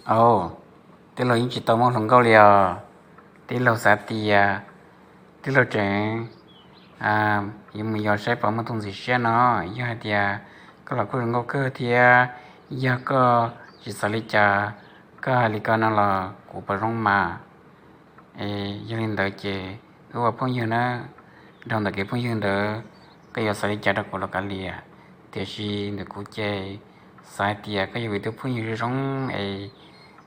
Au, tij laug yeej tsis tau muaj hluas nkauj li os. Tij laug xav tias tij laug tseem yuav mus yos saib puas muaj tus ntxim siab no. Yog hais tias koj los kuj zoo nkauj kawg thiab, yog koj tsis xav li cas, koj hais li ko no los kuv pom zoo mas. Es yog li ntawd ces wb ua phooj ywg nawb. Dhau ntawm kev phooj ywg ntawd, koj yuav xav li cas rau kuv los kav liam, tiam sis ntawm kuv ces xav hais tias koj yog kuv ib tug phooj ywg zoo zoo es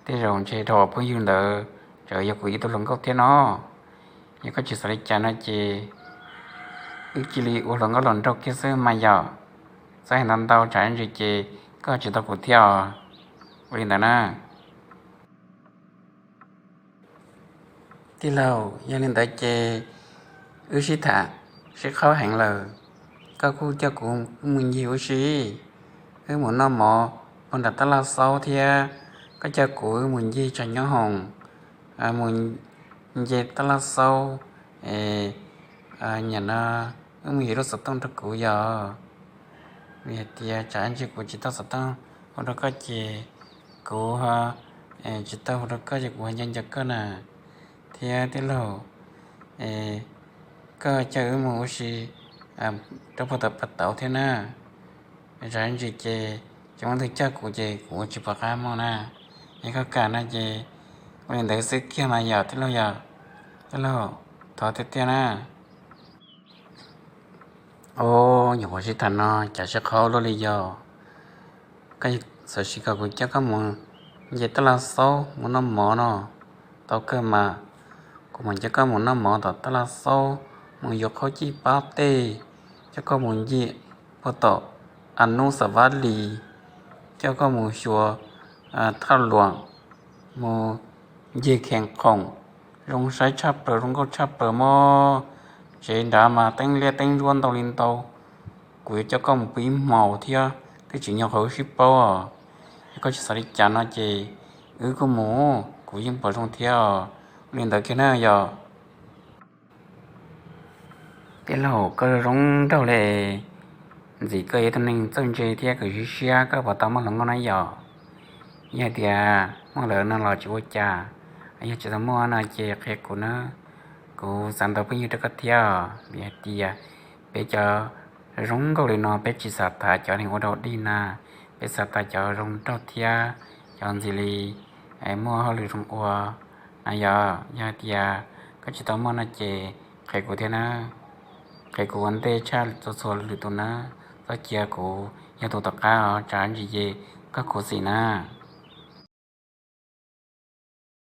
tej zaum ntshe dhau phooj ywg ntawd tseem yog kuv ib tug hluas nkauj thiab no. Yog koj tsis xav li cas no ces wb cia li ua hluas nkauj hluas nraug kiag xwb mas yom. Txhob hais ntau ntau tsam ib ntsis ces koj tsis tau kuv thiab os. Ua li ntawd na. Tij laug, yog li ntawd ces wb sib tham sib qhaub heev lawm. Koj kuj coj kuv wb mus ncig ua si, wb mus noj mov puag nram tab laj xaub thiab. Koj coj kuv wb mus ncig tshav nyob hoom, mus nce tab laj xaub, es nim no wb mus yuav lub xov tooj rau kuv yom. Vim hais tias tsam ib ntsis kuv tsis tau xov tooj hu rau koj ces kuv tsis tau hu rau koj ces kuv ho nco nco koj na. Thiab tij laug, koj coj wb mus ua si rau puag tom pas tauv thiab na. Tsam ib ntsis ces tsis muaj leej twg coj kuv ces kuv ua tsis pom qab mus na. Yog koj kam no ces ua li ntawd xwb kiag mas yom tij laug yom. Tij laug, thov tiag tiag na. Au, nyuam qhuav sib tham no cas sib qhaub luaj li yog. Koj xav sis kom kuv coj koj mus nce tab laj xaub mus noj mov no, tau kawg mas. Kuv mam coj koj mus noj mov tom tab laj xaub, mus yuav qhaub cij pab tej, coj koj mus ncig puag tom Anub Xav Vab Lis, coj koj mus xyuas thaj luam, mus ncig khees khoom, zoo saib tshaj plaws zoo nkauj tshaj plaws mog. Tsev nrad mas teeb liab teeb ntsuab ntau li ntau. Kuv yuav coj koj mus pw ib hmos thiab twb tsis nyog qhov wb sib paub os. Yog koj tsis xav li cas no ces wb kuj mus, kuv yeej pom zoo thiab os. Ua li ntawd kiag na yog. Tij laug, koj zoo nraug li, ntxim koj yog ib tug neeg txawj ntse thiab koj siab siab, koj puas tau muaj hluas nkauj na yom? Yog hais tias muaj lawm no los tsis ua cas, yog tsis tau muaj no ces qhia kuv na, kuv xav ntaus phooj ywg rau koj thiab. Vim hais tias peb cov zoo nkauj li no peb tsis xav tham cov neeg ua dog dig na, peb xav tham cov zoo nraug thiab cov ntxim li muaj hauj lwm zoo ua na yom. Yog hais tias koj tsis tau muaj no ces qhia kuv thiab na, qhia kuv ua ntej tshaj txhua txhua lwm tus na, txhob cia kuv yog tus tom qab os, tsam ntsis ces koj khuv xim na.